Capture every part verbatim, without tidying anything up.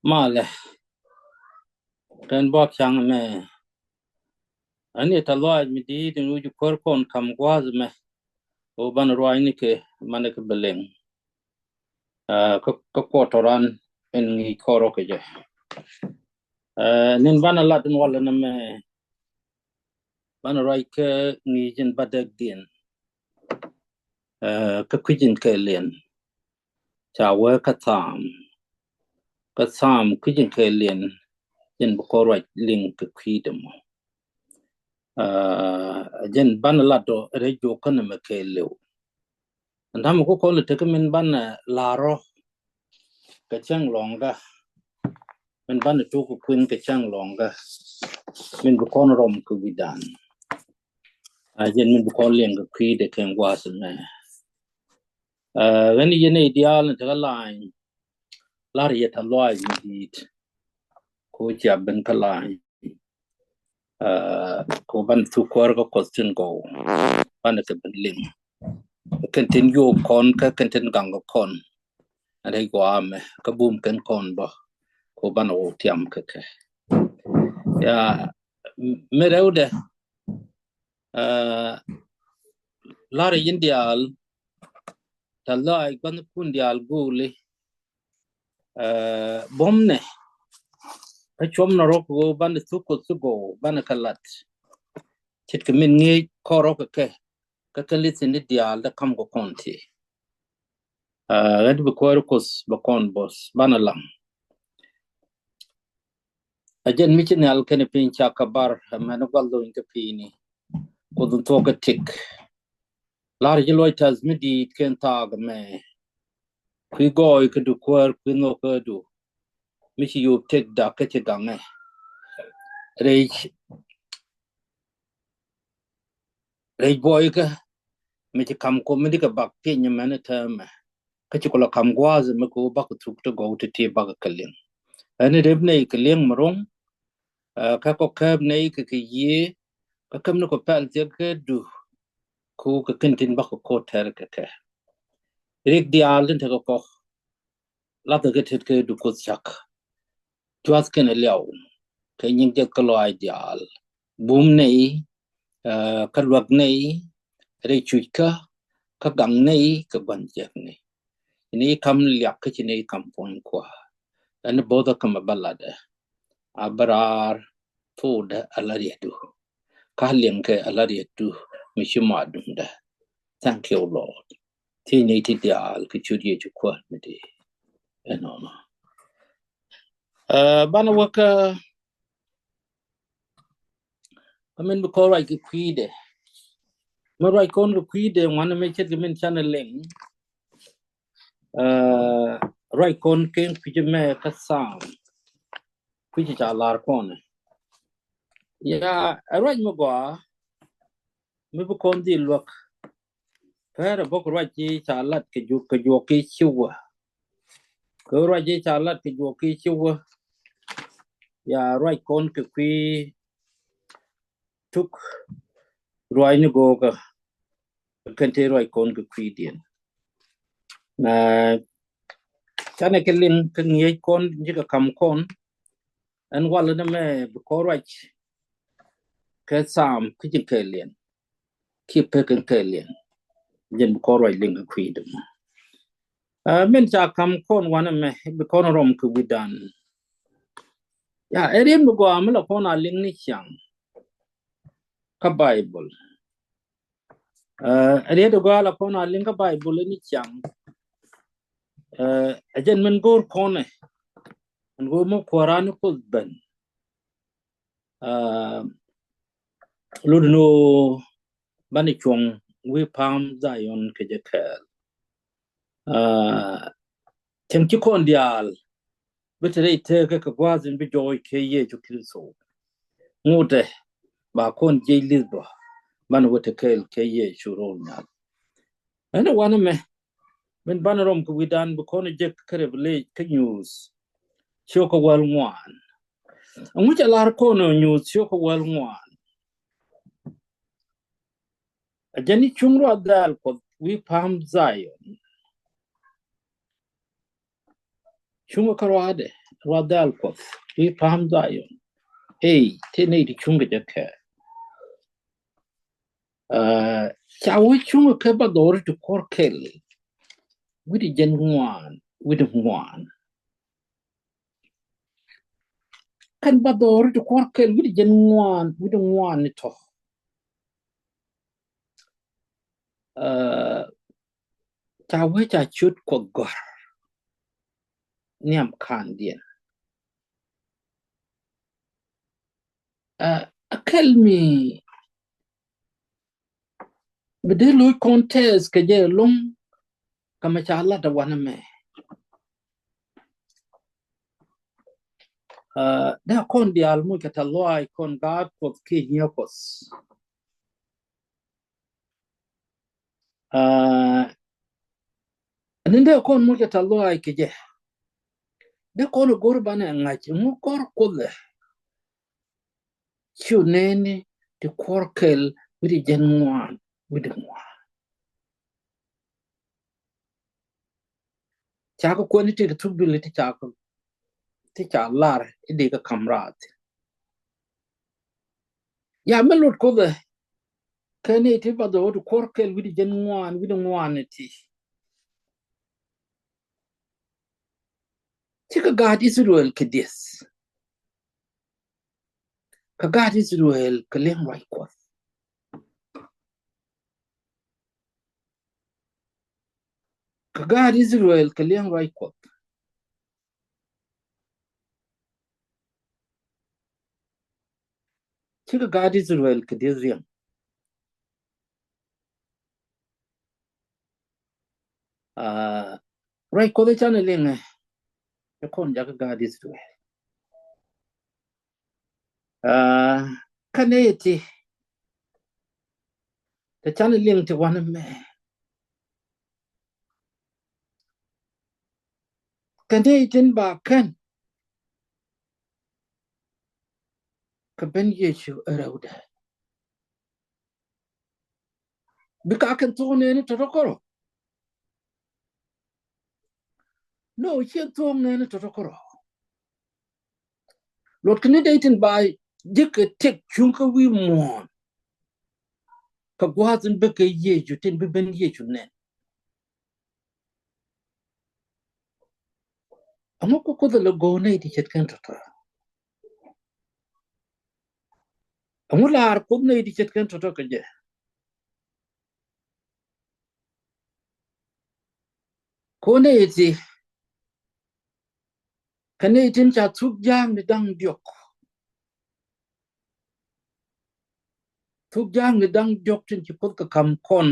Malɛ. Kɛn bak caŋ mɛ. Ani ta luac mi di̱i̱t in wi̱c kuäär kɔn kam gua̱a̱th mɛ. Ɣöö banɛ ruac ni kɛ manɛ kɛ bɛ liŋ. Kä, kä kuɔt tɔran in ŋi̱i̱c kɔrɔ kɛ jɛ. Nin banɛ lat in walɛ ni mɛ. Banɛ ruac kä ŋi̱i̱c in ba däk diɛn. Kä kui̱c in kɛ liɛn. Ca wee kä thaam. Kä thaam kui̱c in kɛ liɛn. Jɛn bi kɔn ruac liŋ kɛ kui̱dɛ mɔ. Jɛn banɛ lat dɔ rɛy juɔk kä ni mɛ kɛ liw. Ɛn ta̱mɛ ku kɔn lɛ tek min banɛ larɔ kɛ cäŋ lɔŋda. Min banɛ tuk kɛ kuin kɛ cäŋ lɔŋda. Min bi kɔn rɔm kɛ wi̱dan. A jɛn min bi kɔn liɛŋ kɛ kui̱dɛ kɛn gua̱a̱th mɛ. Ɣän yɛn i̱ diaal ni tekɛ lany. Lar yɛ ta luac mi di̱i̱t. Ko cia ben kä lany. Ko ban thuk kuäär kä kuɔth tin gɔw. Banɛ kɛ ben liŋ. Kɛn tin yook kɔn kä kɛn tin gaŋ kɔn. Rɛy gɔaa mɛ kä bum kɛn kɔn bä. Ko banɛ wä tiam kɛ kɛ. Ya, mi rɛwdɛ. Lar yɛn diaal. Ta luac gua̱n kun diaal guli. Buɔ̱mnɛ. Kä cuɔmnɛ rɔ kɛ ɣöö banɛ thuk kuɔth ti gɔw banɛ kɛ lat. Ce̱tkɛ min ŋi̱i̱c kɔn rɔ kɛ kɛ. Kä kɛ li̱thin ni diaal dee kam kɛ kɔn ti. Ɣän bi kuäär kuɔth bɛ kɔn both banɛ laŋ. A jɛn mi ci nhial kɛn piny cak kɛ bar amɛn guath lony kɛ piny ni. Kuoth in thuɔk kɛ tik. Lar ci luɔc tath mi di̱i̱t kɛn thaak mɛ. Kui̱ gɔɔy kä du kuäär kui̱ nhok kä du. Mi ci yop tek dak kä ci gaŋɛ. Rɛy, rɛy buɔykä. Mi ci kam kɔ mi di kɛ bak piny mɛn täämɛ. Kä ci kɔ la kam gua̱a̱th mi kɛ wä bak thuk ti gɔw ti ti bak kɛ liŋ. Ɛn rep nɛy kɛ liŋ mi ro̱ŋ. Kä kɔ kɛp nɛy kɛ kɛ yiee. Kä käm ni kɔ pɛl thiek kɛ du. Ku kɛ kin tin bak kɛ ko̱t tɛr kɛ kɛ. Rik diaal tin tekɛ kɔ. Lathɛ kɛ tet kɛ du koth cak. Cuath kɛn liaw. Kɛ nyin jɛ kä lɔac diaal. Bum nɛy. Kä luak nɛy. Rɛy cuc kä. Kä gaŋ nɛy. Kä gua̱n jɛk nɛy. Ni kam liak kä ci ni kam puɔ̱ny kua. Ɛn both a kam a baladɛ. A bɛ raar. Thokdɛ a la riɛdu. Ka liɛŋkɛ a la riɛdu mi ci ma duŋdɛ. Thank you, Lord. Thiec ni ti diaal kɛ ciöt Yecu Kuäär mi di. Ɛnɔnɔ. Banɛ wä kä, kä min bi kɔn ruac kɛ kui̱dɛ. Mi ruac kɔn kɛ kui̱dɛ ŋuan mi ce̱tkɛ min canɛ liŋ. Ruac kɔn ken kui̱cä mɛ kä Sam. Kui̱cä ca lar kɔnɛ. Ya, ɛ ruac mi gɔaa mi bi kɔn dhil luäk. Pɛrɛ bok ruac i̱ ca lat kɛ juɔk, kɛ juɔk i̱ ci wä. Kɛ ruac i̱ ca lat kɛ juɔk i̱ ci wä. Ya ruac kɔn kɛ kui̱ tuk ruac ni go̱o̱kä. Kɛn te ruac kɔn kɛ kui̱diɛn. Na canɛ kɛ liŋ kɛ ŋi̱eec kɔn ji̱ kɛ kam kɔn. Ɛn walɛ ni mɛ bi kɔn ruac kɛ Sam ki ji̱ kɛ liɛn. Ki pek kɛ liɛn. Jɛn bi kɔn ruac liŋ kɛ kui̱dɛ mɔ. Min ca kam kɔn wanɛ mɛ bi kɔn rɔm kɛ wi̱dan. Ya, ɛ riet mi gɔaa mi la kɔn a liŋ ni ciaŋ. Kä Baibol. Ɛ riet mi gɔaa la kɔn a liŋ kä Baibol ni ciaŋ. Ɛ jɛn min go̱o̱r kɔnɛ. Min go̱o̱r mi kuäran ni Kuoth ben. Lud ni ɣöö banɛ cuɔ̱ŋ wi̱i̱ pa̱a̱m Dhayɔn kɛ jɛ kɛɛl. Cieŋ ci kɔn diaal bi te rɛy teekä kɛ gua̱a̱th in bi jɔɔc kɛ Yecu Kritho. Ŋotdɛ ba kɔn jiɛc li̱th bä banɛ wä te kɛɛl kɛ Yecu ro̱o̱l nhial. Ɛn ɛ wanɛ mɛ min banɛ rɔm kɛ wi̱dan bi kɔn jek kä Revelation kä Nyuuth. Ciökä wäl ŋuan. Ɛŋu ca lar kɔn ɔ Nyuuth ciökä wäl ŋuan. A jɛn i̱ cuŋ ruath dhɛl Kuɔth wi̱i̱ pa̱a̱m Dhayɔn. Cuŋä kä ruaadɛ, ruaadɛ al Kuɔth, ti pa̱a̱m Dhayɔn. Ey, te nɛy ti cuŋä jɛ kɛ. Aa, ca wee cuŋä kɛ ba dhɔri ti kuɔr kɛl wi̱cdɛ jiɛn ŋuan, wi̱cdɛ ŋuan. Kɛn ba dhɔri ti kuɔr kɛl wi̱cdɛ jiɛn ŋuan, wi̱cdɛ ŋuan ni tɔ. Aa, ca wee ca ciöt Kuɔth gɔ̱r nhiam ka̱ndiɛn. Aa, a kɛl mi bi dee lo̱c kɔn tɛth kɛ jɛ ɛlɔ̱ŋ, kä mɛ ca lat ɛ wanɛ mɛ. Aa, dee kɔn diaal muc kɛ tɛth lɔaac, kɔn gaat Kuɔth kiɛ nyiee Kuɔth. Aa, ni dee kɔn muc kɛ tɛth lɔaac kɛ jɛ. Dee kɔn ɛ go̱r banɛ ŋa̱c ɛŋu gɔ̱r Kuoth ɛ, cu nɛɛni ti kuɔr kɛl wi̱cdɛ jiɛn ŋuan, wi̱cdɛ ŋuan. Cakɛ kuɛn i̱ ti kɛ thuk duli ti cakɛ, ti ca lar i̱ di kɛ ka̱m rath. Ya, mi lot Kuoth ɛ, kɛn i̱ ti ba dhɔri ti kuɔr kɛl wi̱cdɛ jiɛn ŋuan, wi̱cdɛ ŋuan ni ti. Cikɛ gaat Israel kɛ dieth. Kä gaat Israel kɛ liɛŋ ruac Kuɔth. Kä gaat Israel kɛ liɛŋ ruac Kuɔth. Cikɛ gaat Israel kɛ dieth riɛŋ. Aa, ruac Kuɔth ɛ canɛ liŋɛ, ɛ kɔn jakä gaat Israel. Aa, kɛn i̱ ti, te canɛ liŋ ti wanɛ mɛ. Kɛn i̱ tin ba kɛn kɛ ben Yecu ɛ rɛwdɛ. Bikɛ kɛn thuɔ̱k nɛɛni tɔ̱tɔ̱ kärɔ. No, ciɛ thuɔ̱k nɛɛni tɔ̱tɔ̱ kärɔ. Luɔt kɛ ni dee tin ba ji̱ kɛ tëk cuŋ kä wi̱i̱ muɔ̱ɔ̱n. Kɛ gua̱a̱th in bikɛ Yecu tin bi ben Yecu nɛn. Ɛŋu ku Kuoth ɛ lɛ go̱o̱r nɛy ti ce̱tkɛn tɔ̱tɔ̱? Ɛŋu lar Kuoth nɛy ti ce̱tkɛn tɔ̱tɔ̱ kɛ jɛ? Kɛ ɣöö nɛy ti, kɛ nɛy tin ca thuk ja̱a̱kni da̱ŋ diɔ̱k. Thuk ja̱a̱kni da̱ŋ diɔ̱k tin ci Kuoth kɛ ka̱m kɔn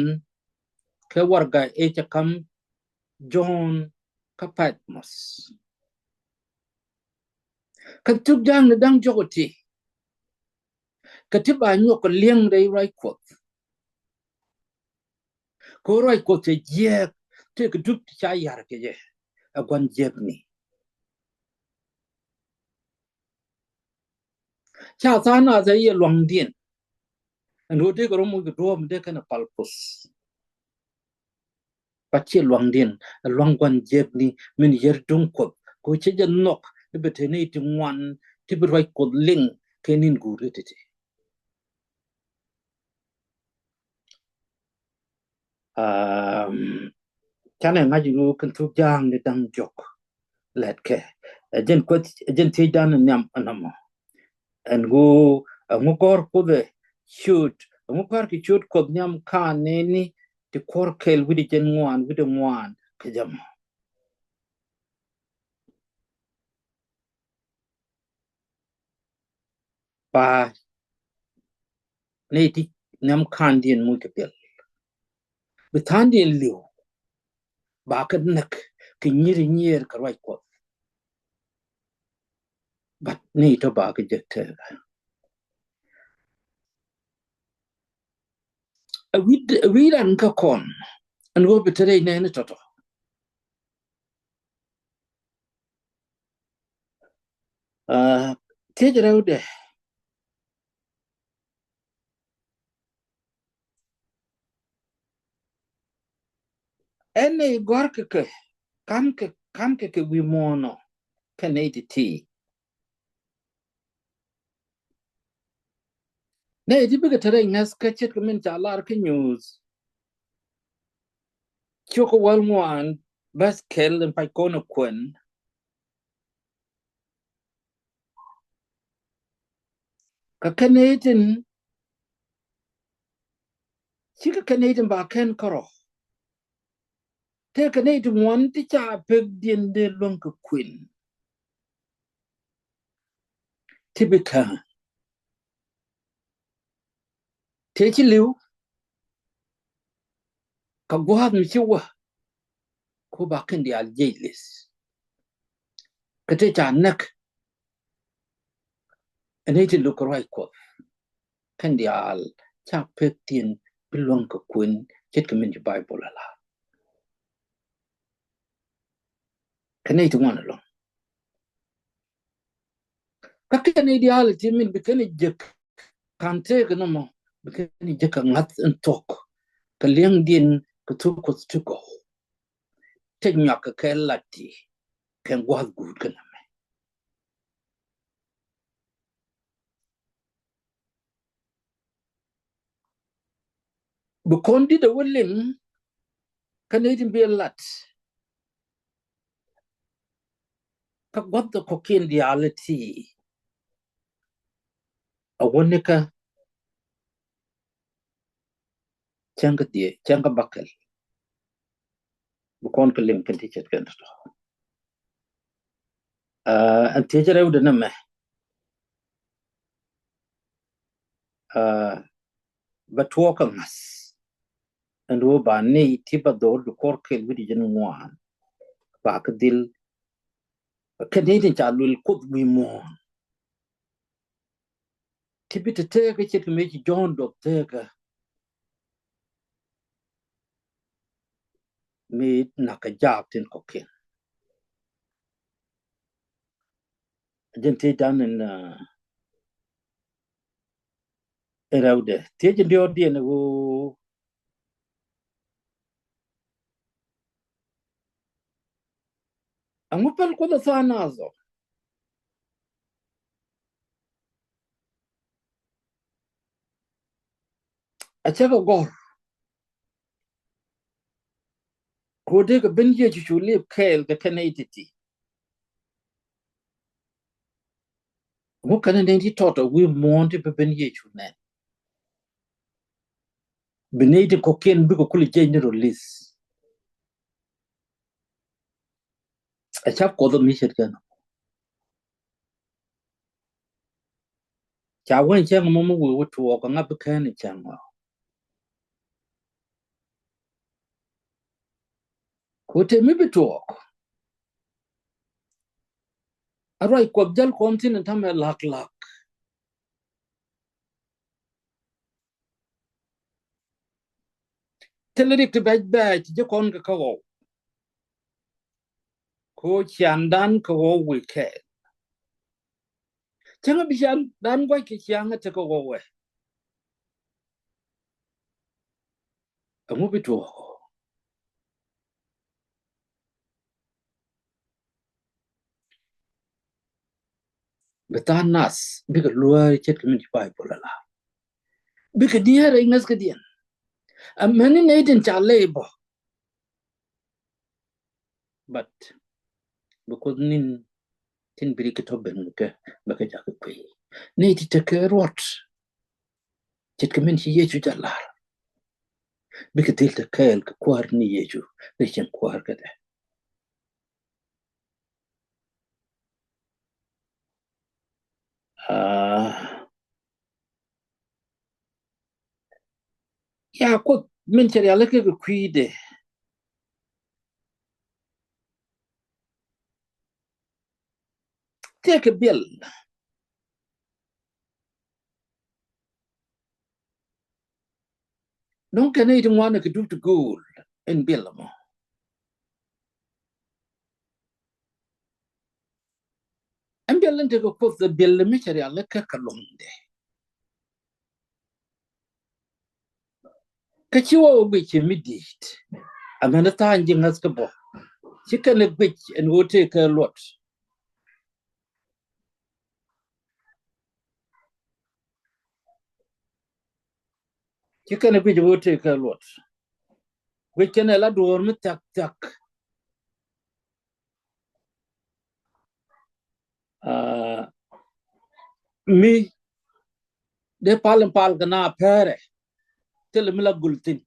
kɛ warɛga ëë cɛ ka̱m Jɔ̱ɔ̱n kä Patmos. Kɛ thuk ja̱a̱kni da̱ŋ diɔ̱k ɛ ti, kɛ ti ba nyuɔk kɛ liɛŋ rɛy ruac Kuɔth. Kɛ ɣöö ruac Kuɔth cɛ jiääk, tëëkɛ dup ti ca yar kɛ jɛ ɛ gua̱n jiäkni. Ca tha̱a̱ŋ nath ɛ yɛ luaŋdiɛn. Ɛn ɣöö dee kɛ rɔ moc kɛ duɔ̱ɔ̱p mi dee kɛn ɛ pal Kuoth. Ba ciɛ luaŋdiɛn, ɛ luaŋ gua̱n jiäkni min yär duŋ Kuɔth. Kɛ ɣöö cɛ jɛ nhɔk i̱ bɛ te nɛy ti ŋuan ti bi ruac Kuɔth liŋ kɛ ni̱n guur kɛ ti̱ti̱. Um, canɛ ŋa̱c ru kɛn thuk ja̱a̱ŋni da̱ŋ diɔ̱k. Lɛtkɛ. Ɛ jɛn Kuoth, ɛ jɛn thiecdan nhiam ɛnɔmɔ. Ɛn ɣöö, ɛŋu gɔ̱r Kuoth ɛ ciöt, ɛŋu gɔ̱r kɛ ciöt Kuɔth nhiam ka̱n nɛɛni ti kuɔr kɛl wi̱cdɛ jiɛn ŋuan, wi̱cdɛ ŋuan kɛ jɛ mɔ. Ba nɛy ti nhiam ka̱ndiɛn moc kɛ piɛl. Bi tha̱a̱ŋdiɛn li̱w. Ba kɛ näk kɛ nyi̱r nyier kɛ ruac Kuɔth. But nɛy tɔ ba kɛ jek tëëkä. A wi̱i̱, a wi̱i̱ ran kä kɔn. Ɛn ɣöö bi te rɛy nɛɛni tɔ̱tɔ̱. Aa, thiec rɛwdɛ. Ɛn nɛy gɔ̱a̱rkɛ kɛ, ka̱mkɛ, ka̱mkɛ kɛ wi̱i̱ muɔ̱ɔ̱n ɔ. kɛn nɛy ti ti. Nɛy ti bikɛ te rɛy ŋäth kä ce̱tkɛ min ca lar kä Nyuuth cio̱kä wäl ŋuan bäth kɛl in pac kɔn ɛ kuɛn. Kä kɛn nɛy tin, cikɛ kɛn nɛy tin ba kɛn kärɔ̱. Tëë kɛ nɛy ti ŋuan ti ca pek diɛn dee luäŋ kɛ kuën. Ti bi käŋ. Tëë ci li̱w kɛ gua̱a̱th mi ci wä. Ku ba kɛn diaal jiɛc li̱th. Kä tëë ca näk. Ɛ nɛy ti luk kɛ ruac Kuɔth. Kɛn diaal ca pek diɛn bi luäŋ kɛ kuën ce̱tkɛ min ci Baibol a la. Kɛ nɛy ti ŋuan ɛlɔ̱ŋ. Kä kɛn nɛy diaal ti min bi kɛn jek ka̱n tëëkɛ nɔmɔ bi kɛn jek kɛ ŋa̱th in thuɔ̱k kɛ liɛŋdiɛn kɛ thuk Kuɔth ti gɔw. Tëë nyuak kɛ kɛ lat ti kɛn gua̱a̱th guut kä nɛmɛ. Bi kɔn di̱t a wä liŋ kä nɛy tin bi lat kä gua̱th kɔ̱kiɛn diaal ti a wä ni kä cäŋ kä dhieec, cäŋ kä bäkɛl. Bi kɔn kä liŋ kɛn ti ce̱tkɛ tɔ̱tɔ̱. Ɛn thiec rɛwdɛ nɛmɛ. Bɛ tuɔɔk kä ŋa̱th. Ɛn ɣöö ba nɛy ti bä dhɔr di kuɔr kɛl wi̱cdɛ jiɛn ŋuan ba kɛ dhil kɛ nɛy tin ca luel Kuoth wi̱i̱ muɔ̱ɔ̱n. Ti bi te tëëkä ce̱tkɛ mëë ci Jɔ̱ɔ̱n duɔth tëëkä. Mi nakä jaak tin kɔ̱kiɛn. Jɛn thiecdan in rɛwdɛ thiec in diɔ̱ɔ̱kdiɛn ɛ ɣöö ɛŋu päl Kuoth ɛ tha̱a̱ŋ nath ɔ. A cä kɛ gɔ̱r kɛ ɣöö dee kɛ ben Yecu cu lip kɛɛl kɛ kɛn nɛy ti̱ti̱. Ŋu kɛn nɛy ti tɔt a wi̱i̱ muɔ̱ɔ̱n ti bi ben Yecu nɛn. Bi nɛy ti kɔ̱kiɛn bikɛ kulɛ jiɛc ni rɔ li̱th. A cap Kuɔth mi ce̱tkɛ nɔ. Ca wä in cäŋ mɔ mi wee wä tuɔɔk a ŋa bi kään in cäŋ mɔ. Ku te mi bi tuɔɔk. A ruac Kuɔth jäl kɔn thin in ta̱mɛ la̱k la̱k. Thilɛ rik ti bɛc bɛc ti ji̱ kɔn kɛ kä ɣɔw. Ko ciandan kɛ ɣɔw wi̱i̱ kɛɛl. Cäŋ bi ciandan gua̱c kɛ ciaŋ ɛ tekɛ ɣɔw ɛ. Ɛŋu bi tuɔɔk? Bi tha̱a̱ŋ nath bikɛ luäär ce̱tkɛ min ci Baibol ala. Bikɛ diɛɛr rɛy ŋäthkädiɛn. Amäni nɛy tin ca lɛy bä. But bi Kuoth ni̱n tin bi rik kɛ tɔ̱ ben kɛ bɛ kɛ jakä kui̱. Nɛy ti tekɛ ruɔ̱t. Ce̱tkɛ min ci Yecu jɛ lar. Bikɛ dhil te kɛɛl kɛ kuäär ni Yecu ri cieŋ kuäär kädɛ. Aa. Ya Kuoth min cɛ rialikä kɛ kui̱dɛ. Tëëkɛ biɛl. Dɔ̱ŋ kɛn nɛy ti ŋuan kɛ dup ti go̱o̱l ɛn biɛl ɛmɔ. Ɛn biɛl ɛn tekɛ Kuoth ɛ biɛl mi cɛ rialikä kɛ luɔ̱ŋdɛ. Kä ci wä wä guic ci mi di̱i̱t. Amäni tha̱a̱ŋ ji̱ ŋäth kä bä ci kɛn ɛ guic ɛn ɣöö tëëkɛ luɔt. Ci kɛn ɛ guic ɣöö tëë kɛ luɔt. Guic kɛn ɛ la duɔ̱ɔ̱r mi thiak thiak. Ah, mi dee pal in pal kɛ na pɛrɛ. Thilɛ mi la gul thi̱n.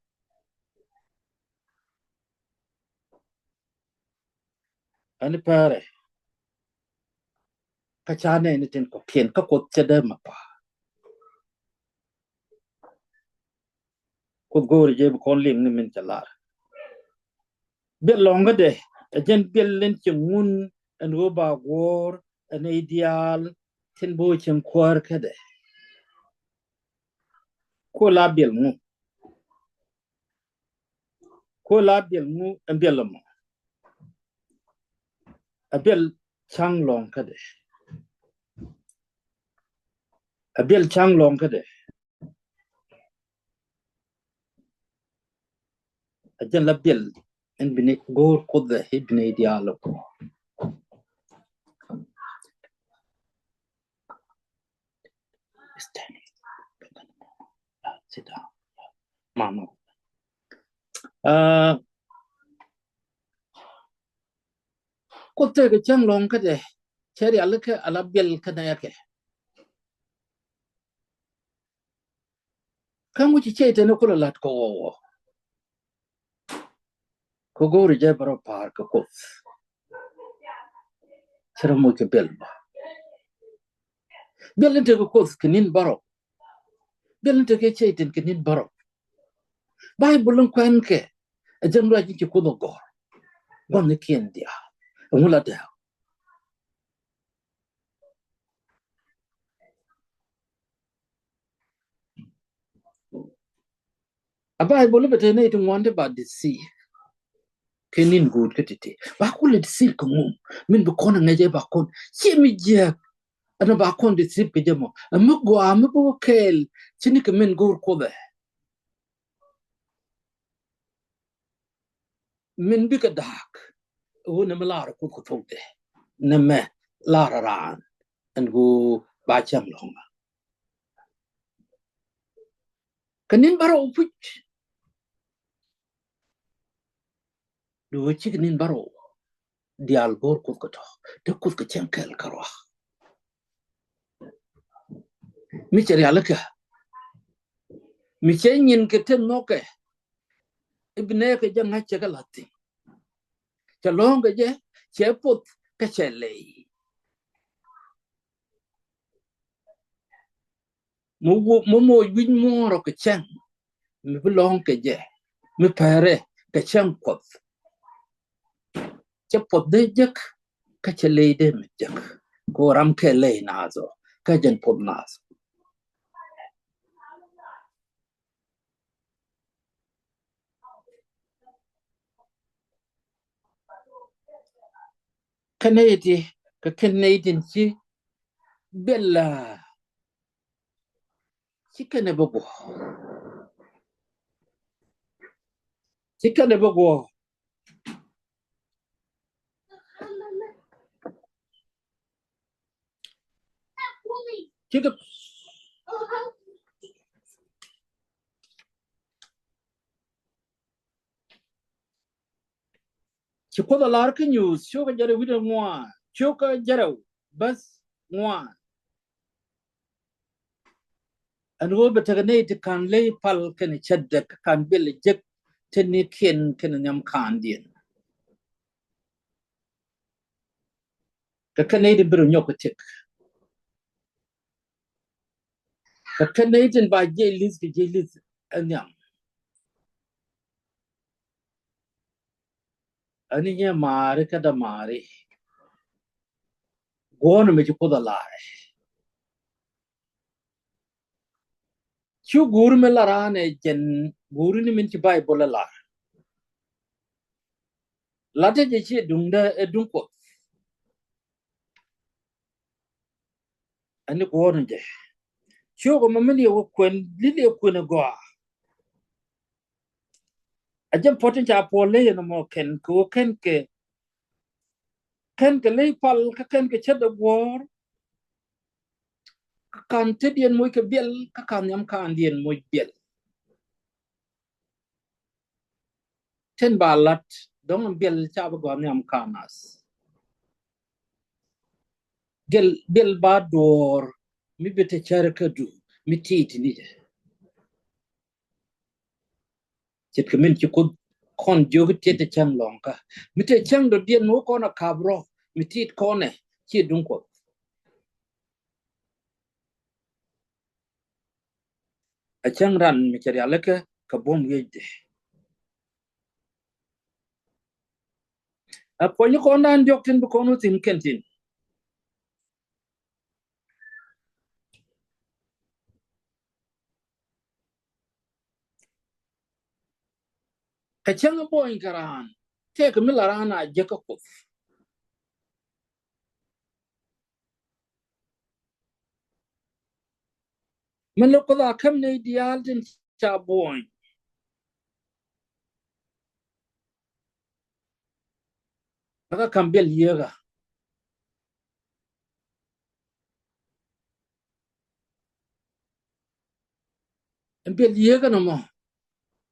Ani pɛrɛ. Kä ca nɛy ni tin kɔ̱kiɛn kä Kuoth cɛ dee ma pa. Kuoth go̱o̱ri jɛ bi kɔn liŋ ni min cɛ lar. Biɛl lɔ̱ŋ kädɛ, ɛ jɛn biɛl in cɛ ŋun ɛn ɣöö ba guɔ̱ɔ̱r ɛn nɛy diaal tin bi wä cieŋ kuäär kädɛ. Kuɔ la biɛl ŋu. Kuɔ la biɛl ŋu ɛn biɛl ɛmɔ. A biɛl ca̱ŋ lɔ̱ŋ kädɛ. A biɛl ca̱ŋ lɔ̱ŋ kädɛ. A jɛn la biɛl in bi ni go̱o̱r Kuoth ɛ i̱ bi ni diaal ɛ Kuoth. Sit down. Mama. Ah, Kuoth tëëkɛ cäŋ lɔ̱ŋ kädɛ, cɛ rialikä ala biɛl kä nɛɛkɛ. Kä ŋuci cɛ itɛn kulɛ la̱t kɛ ɣɔw ɣɔw. Kɛ go̱o̱ri jɛ bärɔw pa̱a̱r kɛ Kuoth. Cɛ rɔ moc kɛ biɛl bä. Biɛl in tekɛ Kuoth kɛ ni̱n bärɔw. Biɛl in tekɛ cɛ itɛn kɛ ni̱n bärɔw. Baibol in kuɛn kɛ ɛ jɛn ruac in ci Kuoth ɛ gɔ̱r. Gua̱n ni kiɛn diaal ɛŋu la dɛɛk. A Baibol bɛ te nɛy ti ŋuan ti ba deceive. Kɛ ni̱n guut kä ti̱ti̱ ba kulɛ deceive kɛ ŋum min bi kɔn a ŋäcɛ ba kɔn ciɛ mi jiääk. Ɛn ba kɔn deceive kɛ jɛ mɔ ɛ mi gɔaa mi bi wä kɛɛl ci ni kɛ min go̱o̱r Kuoth ɛ. Min bikɛ da̱a̱k ɣöö nɛmɛ lar Kuoth kɛ thokdɛ, nɛmɛ lar raan ɛn ɣöö ba cäŋ lɔ̱ŋä. Kɛ ni̱n bärɔw puc. Duŋ ɣöö cikɛ ni̱n bärɔw diaal go̱o̱r Kuoth kɛ tɔ̱, te Kuoth kɛ cäŋ kɛl kärɔa. Mi cɛ rialikä, mi cɛ nyinkɛ te nhɔkɛ, i̱ bi nɛɛkɛ jɛ ŋa̱c cɛ kɛ la̱th thi̱n. Cɛ lɔ̱ŋ kɛ jɛ, cɛ poth kä cɛ lɛy. Mi moc wi̱c muɔ̱ɔ̱rɔ kɛ cäŋ mi bi lɔ̱ŋ kɛ jɛ, mi pɛrɛ kɛ cäŋ Kuɔth. Cɛ puɔth dee jek kä cɛ ley dee mi jek. Kɛ ɣöö ram kɛ ley naath ɔ kä jɛn puɔth naath. Kɛn nɛy ti kɛ kɛn nɛy tin ci bɛl la. Ci kɛn ɛ bä guɔ. Ci kɛn ɛ bä guɔ. Cikɛ ci Kuoth a lar kä Nyuuth cio̱kä jɛrɛ wi̱cdɛ ŋuan, cio̱kä jɛrɛ bäth ŋuan. Ɛn ɣöö bɛ tekɛ nɛy ti ka̱n ley pal kɛnɛ cätdɛ kɛ ka̱n biɛl jek te ni kiɛn kɛnɛ nhiam ka̱ndiɛn. Kɛ kɛn nɛy tin bi rɔ nyɔk kɛ tëk. Kɛ kɛn nɛy tin ba jiɛc li̱th kɛ jiɛc li̱th ɛ nhiam. Ani nyɛ maari kä dämaari. Guɔ̱ɔ̱n mi ci Kuoth a lar. Cu guuri mi lar an ɛ jɛn guuri ni min ci Baibol ɛ lar. Latdä jɛ ci duŋdä ɛ duŋ Kuɔth. Ani guɔ̱ɔ̱n jɛ. Ciökɛ mɔ min yɛ wä kuɛn lil yɛ kuɛn ɛ gɔaa. A jɛn puɔ̱t in ca Puɔl ley ɛn ɛmɔ kɛn kɛ ɣöö kɛn kɛ, kɛn kɛ ley pal kä kɛn kɛ cätdɛ guɔ̱ɔ̱r. Kä ka̱n tetdiɛn moc kɛ biɛl kä ka̱n nhiam ka̱ndiɛn moc biɛl. tin ba lat dɔ̱ŋ in biɛl ca bi gɔaa nhiam ka nath. Biɛl, biɛl ba duɔ̱ɔ̱r mi bi te cär kädu mi ti̱i̱t ni jɛ. Ce̱tkɛ min ci Kuoth kɔn jiök tiet te cäŋ lɔ̱ŋkä mi te cäŋ dɔ̱diɛn mi wä kɔn a kap rɔ mi ti̱i̱t kɔnɛ ci duŋ Kuɔth. A cäŋ ran mi cɛ rialikä kɛ buɔ̱m wi̱ecdɛ. A puɔ̱ny kɔn dan diɔ̱k tin bi kɔn wä thi̱n kɛn thi̱n. Kɛ cäŋ buɔ̱ny kɛ raan tëëkɛ mi la raan a jek kä Kuoth. Min lɛ Kuoth a käm nɛy diaal tin ca buɔ̱ny. Kä kam biɛl yieekä. Ɛn biɛl yieekä nɔmɔ.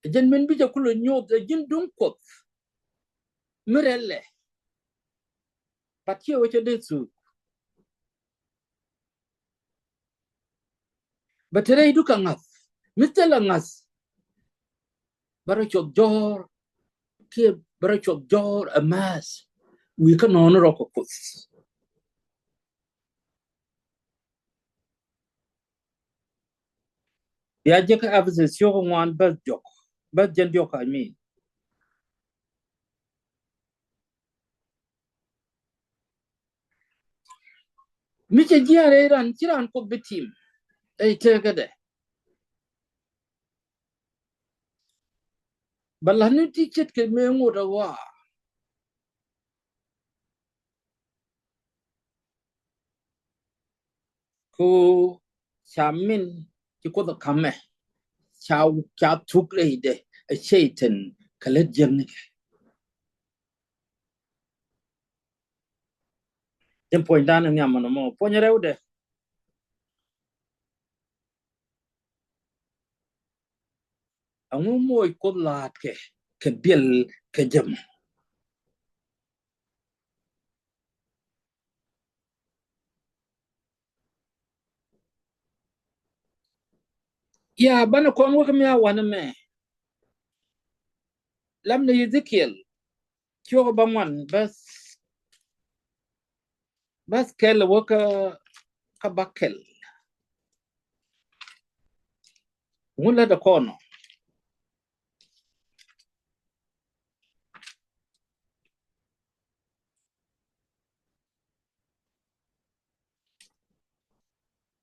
Ɛ jɛn min bi jɛ kulɛ nyoth ɛ ji̱n duŋ Kuɔth. Mi rɛlɛ. But ciɛ wä cɛ dee thuk. Bɛ te rɛydu kɛ ŋa̱th mi thilɛ ŋa̱th. Bɛ rɔ cuɔth jɔ̱ɔ̱r kiɛ bɛ rɔ cuɔth jɔ̱ɔ̱r ɛ määth. Wi̱i̱ kä nɔɔni rɔ kɛ Kuoth. Bia jek kä Ephesus ciök ŋuan bäth jɔk bäth jɛn diɔk I mean. Mi cɛ jiɛn rɛy ran ci ran Kuoth bi tim. Ɛ tekädɛ. Bɛ la̱t ni ti ce̱tkɛ mëë ŋot a ɣɔaa. Ko ca min ci Kuoth a kamɛ ca ca thuk rɛydɛ ɛ Cɛytan kɛ lät jiäknikɛ. Jɛn puɔ̱nydan in nhiam ɛn ɛmɔ puɔ̱ny rɛwdɛ. Ɛŋu moc Kuoth la̱a̱tkɛ kɛ biɛl kɛ jɛ mɔ? Ya banɛ kɔn wä kä mi a wanɛ mɛ. Lam ni Ezekiel ciök bäŋuan bäth bäth kɛl wä kä kä bäkɛl. Ŋun lät ɛ kɔn ɔ.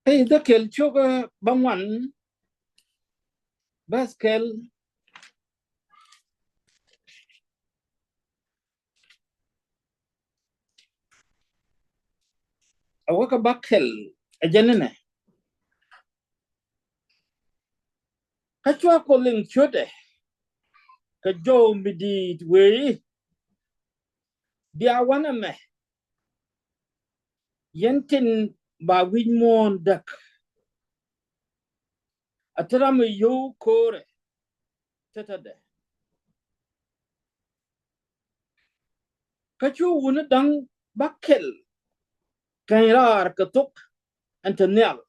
Ɛ Ezekiel ciök bäŋuan bäth kɛl. A wä kä bäkɛl ɛ jɛn inɛ. Kä cua Kuoth liŋ ciötdɛ kɛ jɔw mi di̱i̱t wëë i̱ bia wanɛ mɛ. Yɛn tin ba wi̱c muɔ̱ɔ̱n däk. A te ram mi yio̱w ko̱o̱rɛ. Tetädɛ. Kä cu wuni da̱ŋ bäkɛl kɛny raar kɛ thok ɛn te nhial.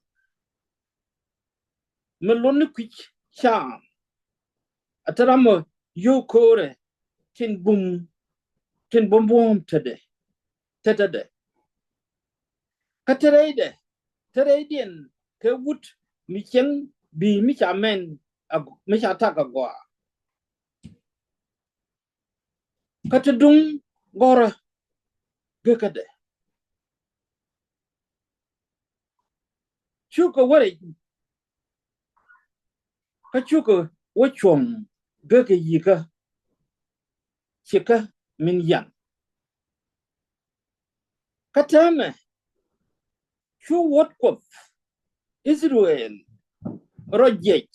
Mi lotni kui̱c caam a te ram mi yio̱w ko̱o̱rɛ tin bum tin bum buɔ̱ɔ̱m tetdɛ. Tetädɛ. Kä te rɛydɛ te rɛydiɛn kɛ wut mi cieŋ bi̱i̱ mi ca mɛn mi ca tak agɔaa. Kä te duŋ gɔrä gekädɛ. Cukɛ wä rɛc kä cukɛ wä cuɔ̱ŋ gekä yikä. Cikä min yan. Kä täämɛ cu wuɔ̱t Kuɔth Israel rɔ jiɛc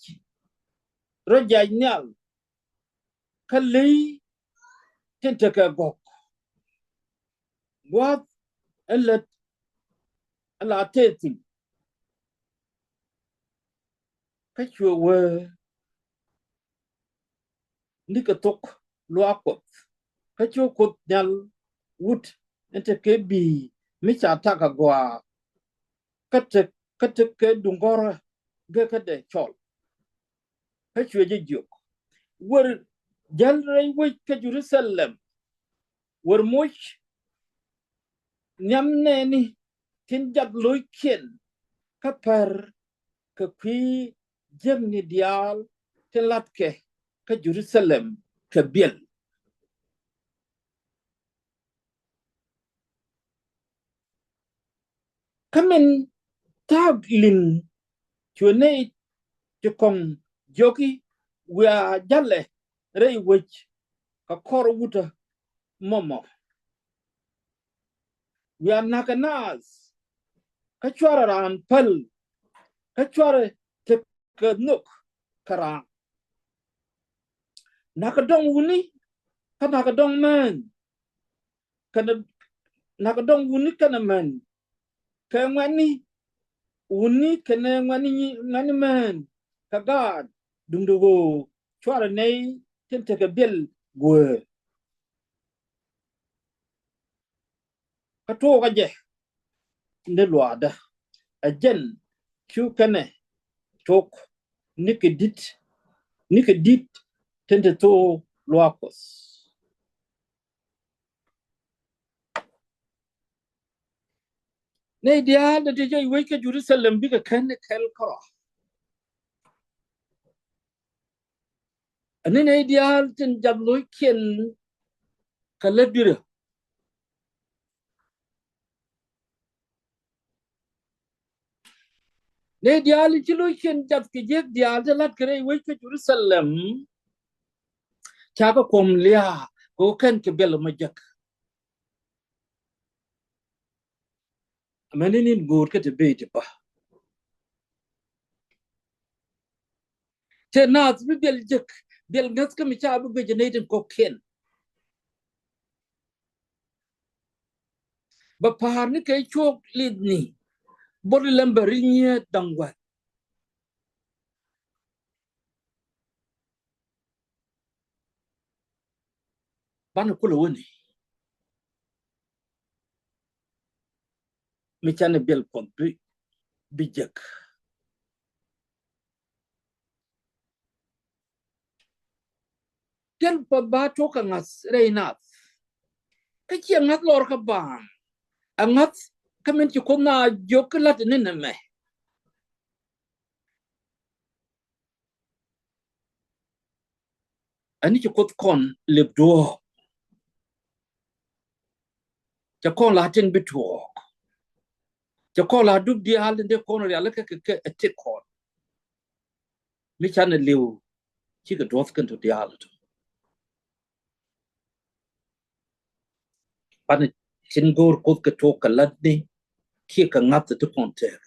rɔ jiac nhial. Kä ley tin tekɛ gɔ̱k gua̱a̱th in lät in la tëë thi̱n. Kä cuɛ wee nikɛ thok luaak Kuɔth. Kä cu Kuoth Nhial wut in te kɛ bi̱i̱ mi ca tak agɔaa, kä te, kä te kɛ duŋ gɔ̱rä gɛ kä dee cɔl. Kä cuɛ jɛ jiök, wër jäl rɛy wec kä Jerusalem, wër moc nhiam nɛɛni tin jath lo̱ckiɛn, kä pär kɛ kui̱ jiäkni diaal tin latkɛ kä Jerusalem kɛ biɛl. Kä min thaak liŋ cuɛ nɛy ti kɔŋ jiök i̱, wiaa jälɛ rɛy wec kɛ kɔr wutdä mɔmɔ. Wiaa na̱kɛ naath, kä cuarɛ raan päl, kä cuarɛ tekɛ nhök kä raan. Na̱kɛ dɔŋ wuni, kä na̱kɛ dɔŋ mään, kɛnɛ, na̱kɛ dɔŋ wuni kɛnɛ män, kɛ ŋuɛ̈tni wuni kɛnɛ ŋuɛ̈tni, ŋuɛ̈tni män, kɛ gaat duŋdɛ ɣöö cuarɛ nɛy tin tekɛ biɛl guäär. Kä tuɔɔkä jɛ ni luaakdä, ɛ jɛn cu kɛnɛ tok nikɛ di̱t, nikɛ di̱t tin te thok luaak Kuɔth. Nɛy diaal tin te ji̱ wec kä Jerusalem bikɛ kän kɛl kärɔa. Ani nɛy diaal tin jath lo̱ckiɛn kɛ lät dui̱rä. Nɛy diaal in ci lo̱ckiɛn jath kɛ jiäk diaal ti la̱t kɛ rɛy wec kä Jerusalem, cakɛ kuɔm lia̱a̱ kɛ ɣöö kɛn kɛ biɛl mɔ jek. Amäni ni̱n go̱o̱r kä ti bëë ti bä. Te naath bi biɛl jek, biɛl ŋäth kä mi ca bi guic nɛy tin kɔ̱kiɛn. Bɛ pa̱a̱r ni kɛ cuɔk li̱thni, body number ri nyiee da̱ŋ wäl. Banɛ kulɛ wäni mi canɛ biɛl Kuɔth bi, bi jek. Biɛl Kuɔth ba tuɔk kɛ ŋa̱th rɛy naath. Kä ciɛ ŋa̱th lɔr kä baaŋ. Ɛ ŋa̱th kä min ci Kuoth na jiök kä la̱t ni nɛmɛ. Ani ci Kuoth kɔn lep duɔ̱ɔ̱p. Cɛ kɔn la tin bi tuɔɔk. Cɛ kɔn la dup diaal tin dee kɔn rial kä kɛ, kɛ, kɛ ɛ ti kɔn. Mi canɛ li̱w cikɛ duɔth kɛn tɔ diaal tɔ. Banɛ tin go̱o̱r Kuoth kɛ tuɔk kɛ la̱tni kiɛ kɛ ŋa̱th ti kɔn tɛɛk.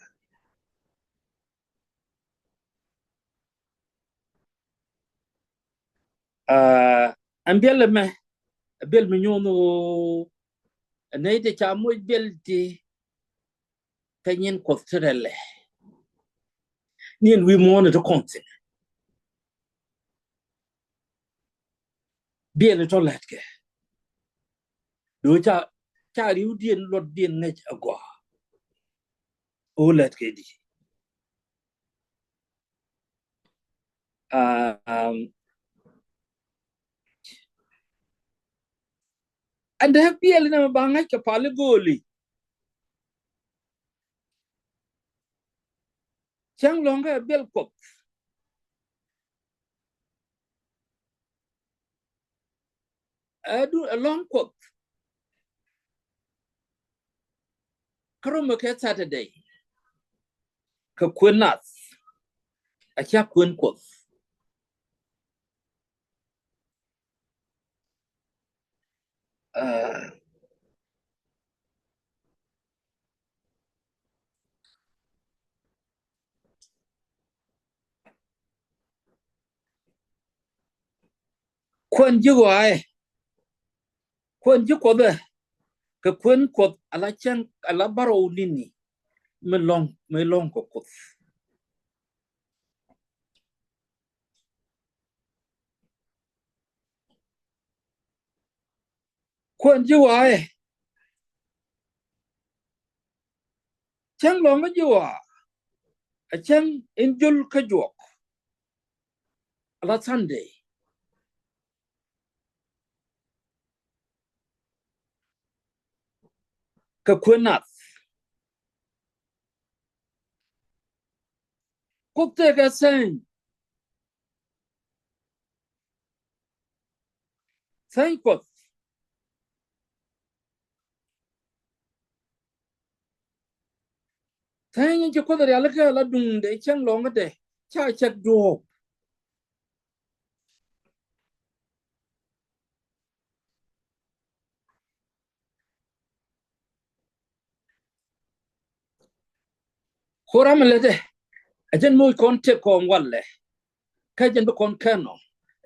Aa, ɛn biɛl ɛmɛ, ɛ biɛl mi nyo̱o̱n ɣöö ɛ nɛy ti ca moc biɛl ti kɛ nyin Kuɔth ti rɛlɛ. Ni ɛn wi̱i̱ muɔ̱ɔ̱n ɛ ti kɔn thi̱n. Biɛl ɛ tɔ lɛtkɛ. Do̱ ca, ca riwdiɛn luɔtdiɛn ŋäc agɔaa. Ɣöö lɛtkɛ di. Um, ɛn dee biɛl inɛ mɛ ba ŋa̱c kɛ pal i̱ go̱o̱li. Cäŋ lɔ̱ŋ kɛ biɛl Kuɔth. Ɛ du ɛ lɔ̱ŋ Kuɔth. Kä romɛ kɛ Saturday kɛ kuën nath. A ca kuën Kuɔth. Aa, kuɛn ji̱ ɣɔaa ɛ, kuɛn ji̱ Kuɔth ɛ, kɛ kuɛn Kuɔth ala cäŋ ala bärɔw ni̱ni. Mi lɔ̱ŋ, mi lɔ̱ŋ kɛ Kuoth. Kuɛn ji̱ wa̱a̱ ɛ. Cäŋ lɔ̱ŋ kä ji̱ wa̱a̱. A cäŋ in jul kä juɔk. A la Sunday. Kɛ kuën nath. Kuoth tëëkɛ thäny. Thäny Kuɔth. Thäny in ci Kuoth rialikä la duŋdɛ cäŋ lɔ̱ŋdɛ ca cak duɔ̱ɔ̱p. Ko ram mi lätdɛ, a jɛn moc kɔn tëk kɔn walɛ. Kä jɛn bi kɔn kɛn ɔ,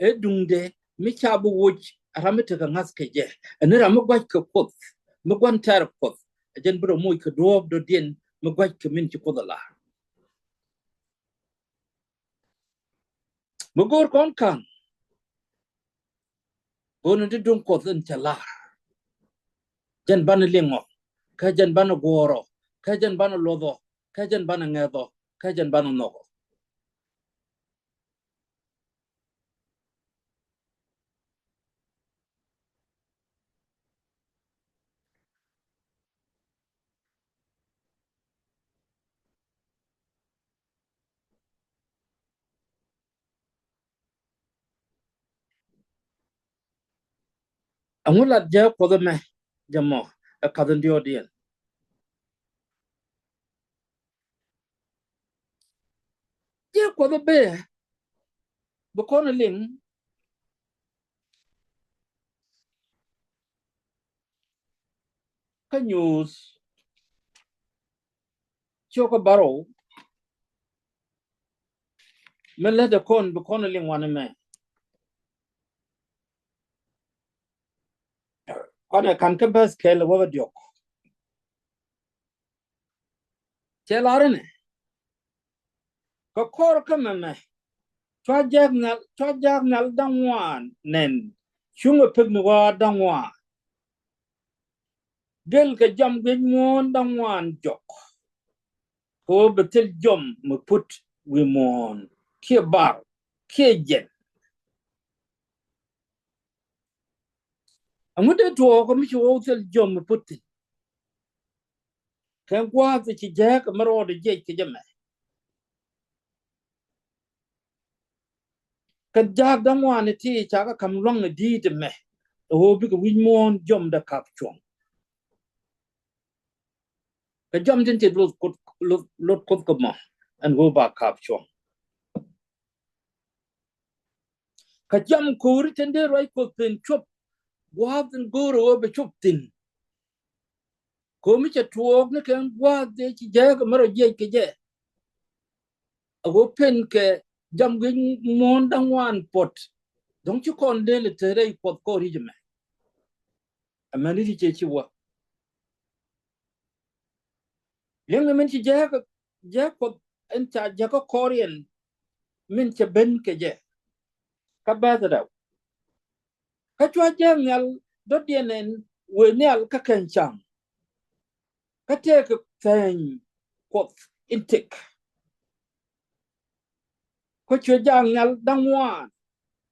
ɛ duŋdɛ mi ca bi woc, ram mi tekɛ ŋa̱th kɛ jɛ. Ɛn ram mi gua̱c kɛ Kuoth, mi gua̱n tɛr Kuɔth, a jɛn bi rɔ moc kɛ duɔ̱ɔ̱p dɔ̱diɛn mi gua̱c kɛ min ci Kuoth a la. Mi go̱o̱r kɔn ka̱n. Go̱o̱r ni ti duŋ Kuɔth in cɛ la̱r. Jɛn banɛ liŋɔ, kä jɛn banɛ guɔ̱ɔ̱rɔ, kä jɛn banɛ luɔthɔ, kä jɛn banɛ ŋɛthɔ, kä jɛn banɛ nhɔkɔ. Ɛŋu lat jɛ Kuɔth ɛmɛ jɛ mɔ ɛ kath in diɔɔdiɛn. Jɛ Kuɔth ɛ bee bi kɔn ɛ liŋ. Kä nyuuth ciökä bärɔw. Min lätdɛ kɔn bi kɔn liŋ wanɛ mɛ. Kɔnɛ ka̱n kä bäth kɛl wäkä diɔk. Cɛ lar inɛ. Kä kɔr kä mɛmɛ. Cua jak nhial, cua jak nhial da̱ŋ ŋuan nɛn. Cuŋ ɛ pek ni wa da̱ŋ ŋuan. Gel kɛ jam guic muɔ̱ɔ̱n da̱ŋ ŋuan jɔk. Kɛ ɣöö bɛ thil jɔm mi put wi̱i̱ muɔ̱ɔ̱n kiɛ bar kiɛ jɛn. Aŋu dee tuɔɔk mi ci ɣɔw thil jɔm mi put thi̱n. Kɛ gua̱a̱th ci jääk mi rɔɔdɛ jiɛc kɛ jɛ mɛ. Kɛ jaak da̱ŋ ŋuan ti ca kɛ ka̱m lua̱ŋ ni di̱i̱t mɛ. Ɛ ɣöö bikɛ wi̱c muɔ̱ɔ̱n jɔmdɛ kap cuɔ̱ŋ. Kɛ jɔm tin ti lot Kuoth, lot, lot Kuoth kɛ mɔ ɛn ɣöö ba kap cuɔ̱ŋ. Kä jam ko̱ri tin dee ruac Kuɔth pen cuɔp gua̱a̱th in go̱o̱r ɣöö bɛ cuɔp thi̱n. Ko̱mi cɛ tuɔɔk ni kɛn gua̱a̱th dee ci jääk mɛ rɔ jiɛc kɛ jɛ. A ɣöö pen kɛ jam guic muɔ̱ɔ̱n da̱ŋ ŋuan puɔt. Dɔ̱ŋ ci kɔn dee lɛ te rɛy Kuɔth kɔr yic ɛmɛ. Amäni ti cɛ ci wä. Liɛŋ min ci jääk, jääk Kuɔth ɛn ca jääk kä kɔr yɛn min cɛ ben kɛ jɛ. Kä bäth rɛw. Kä cua jääk nhial dɔ̱diɛn ɛn wëë nhial kä kɛn cam. Kä tëëkɛ thɛny Kuɔth in tëk. Kä cuɛ jaak nhial da̱ŋ ŋuan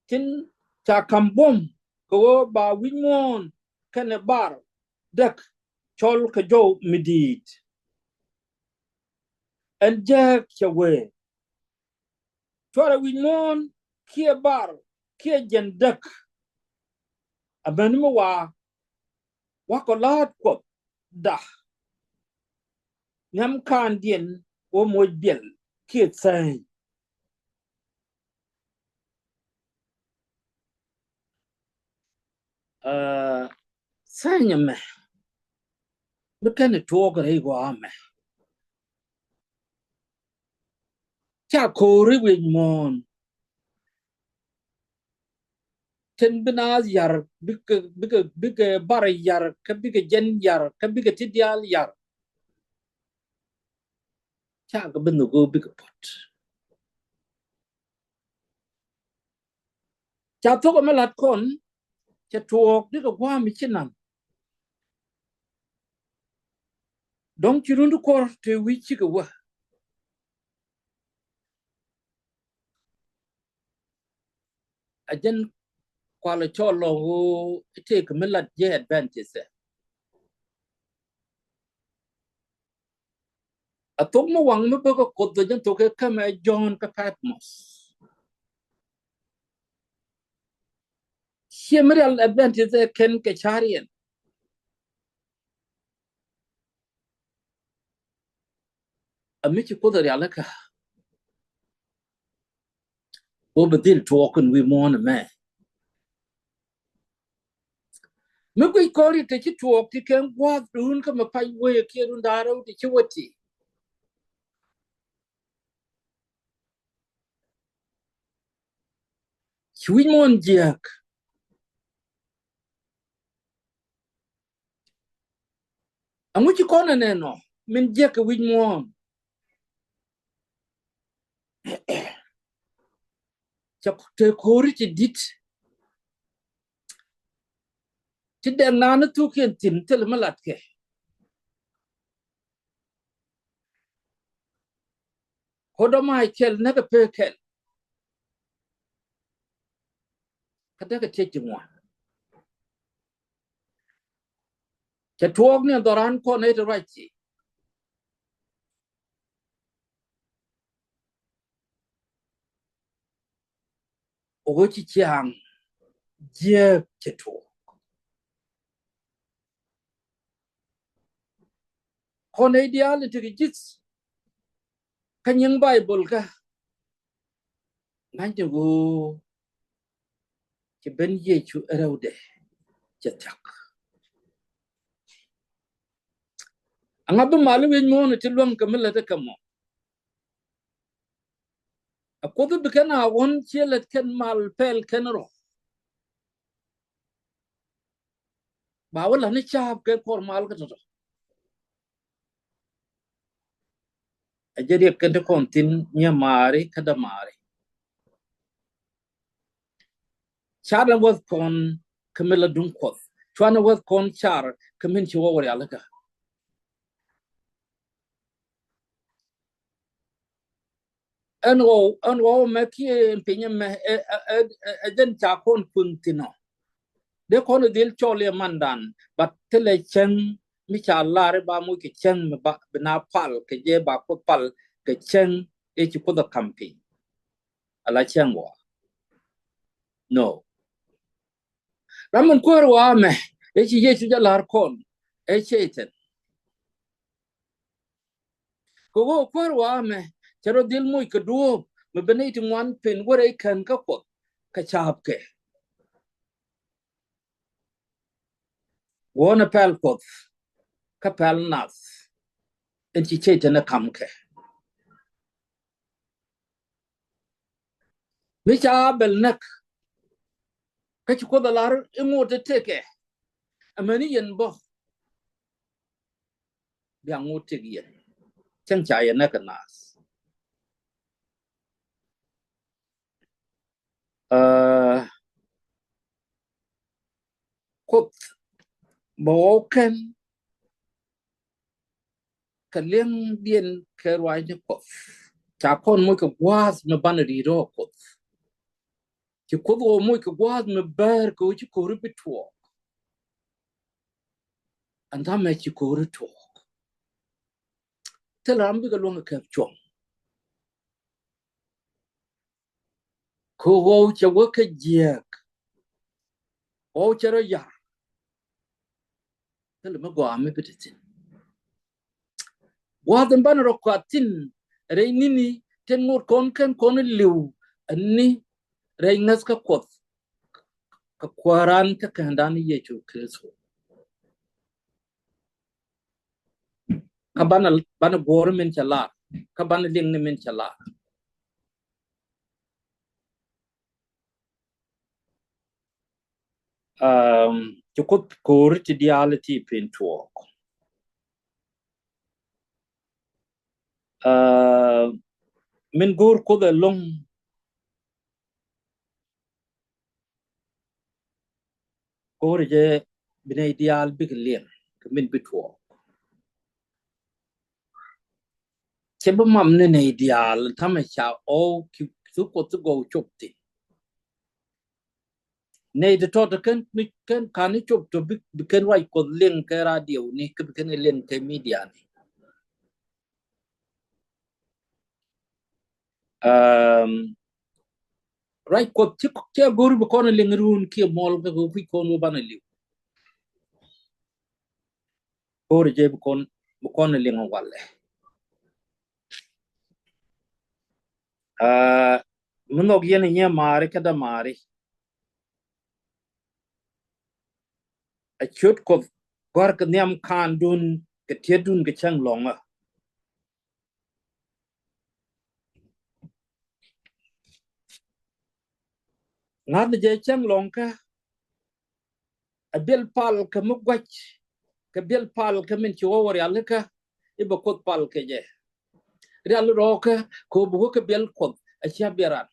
tin ca ka̱m buɔ̱m kɛ ɣöö ba wi̱c muɔ̱ɔ̱n kɛnɛ bar däk cɔl kɛ jɔw mi di̱i̱t. Ɛn jääk cɛ wëë. Cuarɛ wi̱c muɔ̱ɔ̱n kiɛ bar kiɛ jɛn däk. Amäni mi wa wakɔ la̱a̱t Kuɔth da. Nhiam kaandiɛn wä moc biɛl kiɛ thäny. Aa, thäny ɛmɛ mi kɛn ɛ tuɔɔk rɛy gɔaa ɛmɛ. Ca ko̱ri wi̱c muɔ̱ɔ̱n. Tin bi naath yar, bikɛ, bikɛ, bikɛ bar yar, kä bikɛ jɛn yar, kä bikɛ ti diaal yar. Ca kɛ bi nhök ɣöö bikɛ puɔ̱t. Ca thok ɛmɛ la̱t kɔn, cɛ tuɔɔk dikɛ gua̱a̱m mi ci naŋ. Dɔ̱ŋ ci run ti kuɔr te wi̱c cikɛ wä. A jɛn kualɛ cɔl lɔ ɣöö itek mi lat jɛ Adventist ɛ. A thok mi waŋ mi bä kɛ Kuoth dhɔ jɛn thok kɛ kämɛ Jɔ̱ɔ̱n kä Patmos. Ciɛ mi rial Adventist ɛ kɛn kɛ cariɛn. A mi ci Kuoth a rialikä. Wä bi dhil tuɔɔk in wi̱i̱ muɔ̱ɔ̱n ɛmɛ. Mi guic kɔn ri te ci tuɔɔk ti kɛn gua̱a̱th run kä mi pac wee kiɛ run da̱ŋ rɛw ti ci wä ti. Ci wi̱c muɔ̱ɔ̱n jiääk. Aŋu ci kɔn ɛ nɛn ɔ min jiäk kɛ wi̱c muɔ̱ɔ̱n. Cɛ te ko̱ri ti di̱t. Ti dɛk naan ni thukiɛn thi̱n thil mi latkɛ. Ko̱dɔ ma kɛl näk ɛ pek kɛl. Kä däk ɛ tiec ti ŋuan. Cɛ tuɔɔk ni dhɔran kɔn nɛy ti ruac ci. Ɣöö ci ciaŋ jiääk cɛ tuɔɔk. Kɔn nɛy diaal in tekɛ ji̱th kä nyiŋ Baibol kä. Ŋa̱cni ɣöö ci ben Yecu ɛ rɛwdɛ cɛ thia̱k. Aŋa bi mal wi̱c muɔ̱ɔ̱n ti luäŋ kɛ mi lät ɛ kɛ mɔ. A Kuoth bi kɛn a ɣɔ̱n ciɛ lät kɛn mal pɛl kɛn rɔ. Ba wä la̱t ni ca̱a̱p kɛ kɔr mal kä tɔ̱tɔ̱. A jɛ riɛk kɛn ti kɔn thi̱n nyɛ maari kä dämaari. Car ni wäth kɔn kä mi la duŋ Kuɔth. Cuan ni wäth kɔn car kä min ci wä wä rialikä. Ɛn ɣɔw ɛn ɣɔw mɛ kiɛ ɛn piny ɛmɛ ɛ ɛ ɛ jɛn ca kɔn kueŋ thi̱n ɔ. Dee kɔn dhil cɔl iɛ mandan, but thilɛ cäŋ mi ca lar i̱ ba moc kɛ cäŋ mi ba bi na pal kɛ jɛ ba Kuoth pal kɛ cäŋ i̱ ci Kuoth ɛ ka̱m piny. Ala cäŋ wä. No. Ram min kuäär wä amɛ i̱ ci Yecu jɛ lar kɔn i̱ Cɛytan. Kɛ ɣöö kuäär wä amɛ cɛ rɔ dhil moc kɛ duɔ̱ɔ̱p mi ben i̱ ti ŋuan pen wä rɛy kän kä Kuɔth kɛ ca̱a̱pkɛ. Wuɔ̱nɛ pɛl Kuɔth kä pɛl nath in ci Cɛytan ɛ ka̱m kɛ. Mi ca Abɛl näk kä ci Kuoth ɛ lar i̱ ŋot ɛ tëkɛ. Amäni yɛn bä bia ŋot tëk yɛn. Cäŋ ca yɛn näk ɛ naath. Aa, Kuoth bɛ ɣɔw kɛn kɛ liɛŋdiɛn kɛ ruacni Kuɔth. Ca kɔn moc kɛ gua̱a̱th mi banɛ ri̱i̱t rɔ Kuɔth. Ci Kuoth ɣɔw moc kɛ gua̱a̱th mi bäär kɛ ɣöö ci ko̱ri bi tuɔɔk. Ɛn thamɛ ci ko̱ri tuɔɔk. Thil ram bikɛ luäŋ kɛ kɛp cuɔ̱ŋ. Kɛ ɣɔw cɛ wä kä jiääk. Ɣɔw cɛ rɔ yar. Thilɛ mi gɔaa mi bi te thi̱n. Gua̱a̱th in banɛ rɔ kɔath thi̱n rɛy ni̱ni tin ŋot kɔn kɛn kɔn li̱w ani rɛy ŋäth kä Kuɔth. Kä Kuääran kä Käändan Yecu Kritho. Kä banɛ banɛ guɔ̱ɔ̱r min cɛ lar kä banɛ liŋ ni min cɛ lar. Um, ci Kuoth ko̱ri ti diaal ti pin tuɔɔk. Uh, min go̱o̱r Kuoth ɛlɔ̱ŋ. Ko̱ri jɛ bi nɛy diaal bikɛ liɛŋ kɛ min bi tuɔɔk. Cɛ bi mam ni nɛy diaal tamɛ ca ɣɔw ki thuk Kuɔth ti gɔw cop thin. Nɛy ti tɔt kɛn ni kɛn kan ni cop tɔ bi, bi kɛn ruac Kuɔth liŋ kɛ radio ni, kä bi kɛn liŋ kɛ media ni. Um, ruac Kuɔth ci, ci a go̱r bi kɔn liŋ run kiɛ muɔl kɛ kɛ kui̱ kɔn wä banɛ liŋ. Go̱r jɛ bi kɔn, bi kɔn liŋ walɛ. Uh, mi nhɔk yɛn nyɛ maari kɛ da maari. A ciöt Kuɔth gɔ̱a̱r kɛ nhiam kaandun kɛ tiɛtdun kɛ cäŋ lɔ̱ŋä. Ŋa̱th ni jɛ cäŋ lɔ̱ŋkä. A biɛl pal kɛ mi gua̱c, kɛ biɛl pal kɛ min ci wä wä rialikä, i̱ bɛ Kuoth pal kɛ jɛ. Rial rɔɔkä kɛ ɣöö bi wä kɛ biɛl Kuɔth a cia biɛ ran.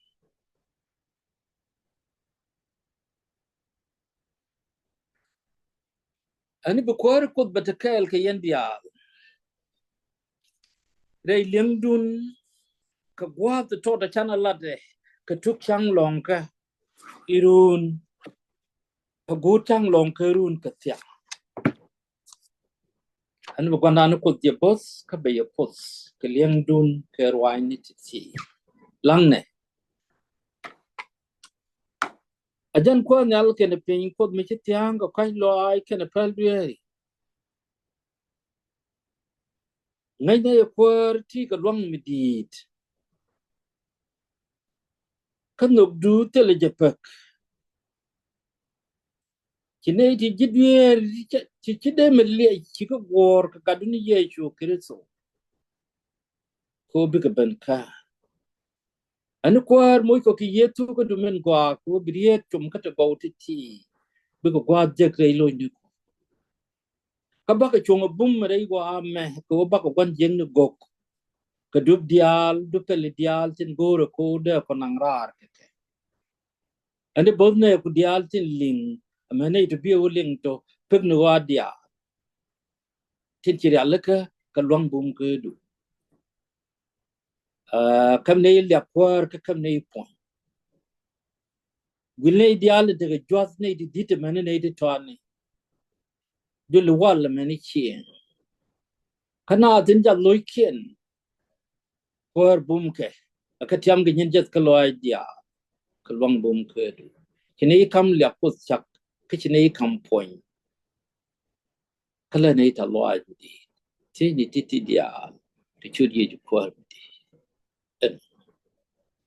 Ani bi Kuäär Kuoth bɛ te kɛɛl kɛ yɛn diaal. Rɛy li̱eŋdun kɛ gua̱a̱th tɔt a canɛ latdɛ kɛ tuk cäŋ lɔ̱ŋkä irun. Kɛ guut cäŋ lɔ̱ŋkä irun kɛ thiaŋ. Ani bi Gua̱ndan ni Kuoth jɛ bo̱th kä bɛ yɛ poth kɛ li̱eŋdun kɛ ruanyni ti̱ti̱. Laŋnɛ. A jɛn Kuäär nhial kɛnɛ piny Kuoth mi ci thia̱a̱ŋ kɛ kɔ̱a̱c lɔaac kɛnɛ päl dueeri. Ŋäcnɛ yɛ Kuäär ti kɛ luaŋ mi di̱i̱t. Kä nhökdu thilɛ jɛ pek. Ci nɛy ti ji̱ dueeri ti ci, ci dee mi liɛc ci kä guɔ̱ɔ̱r kɛ Gatdu ni Yecu Kritho. Kɛ ɣöö bikɛ ben kä. Ani Kuäär moc kɔ kɛ Yecu kä dumen gɔaa kɛ ɣöö bi rieet com kä ti gɔw ti̱ti̱. Bikɛ gua̱a̱th jek rɛy lo̱cni kɔ. Kä bakɛ cuɔ̱ŋ a bum rɛy gɔaa mɛ kɛ ɣöö bakɛ gua̱n jiäkni gɔ̱k. Kɛ dup diaal, dup pɛli diaal tin go̱o̱rɛ kɛ ɣöö dee kɔ naŋ raar kɛ kɛ. Ani bo̱th nɛy ku diaal tin liŋ, amɛ nɛy tɔ biɛ wä liŋ tɔ pek ni ɣɔaa diaal. Tin ci rialikä kɛ luaŋ bum kä du. Ah, käm nɛy liak Kuäär kä käm nɛy puɔ̱ny. Guil nɛy diaal in tekɛ juath nɛy ti di̱t ɛmɛni nɛy ti tɔani. Duli wal ɛmɛni cieŋ. Kä naath tin jath lo̱ckiɛn. Kuäär bum kɛ. Ɛ kä tiam kɛ nyin jeth kä lɔaac diaal. Kä luaŋ bum kä du. Ci nɛy kam liak Kuoth cak. Kä ci nɛy kam puɔ̱ny. Kä lɛ nɛy ta lɔaac mi di̱i̱t. Thiecni ti̱ti̱ diaal. Ti ciöt Yecu Kuäär mi di̱i̱t.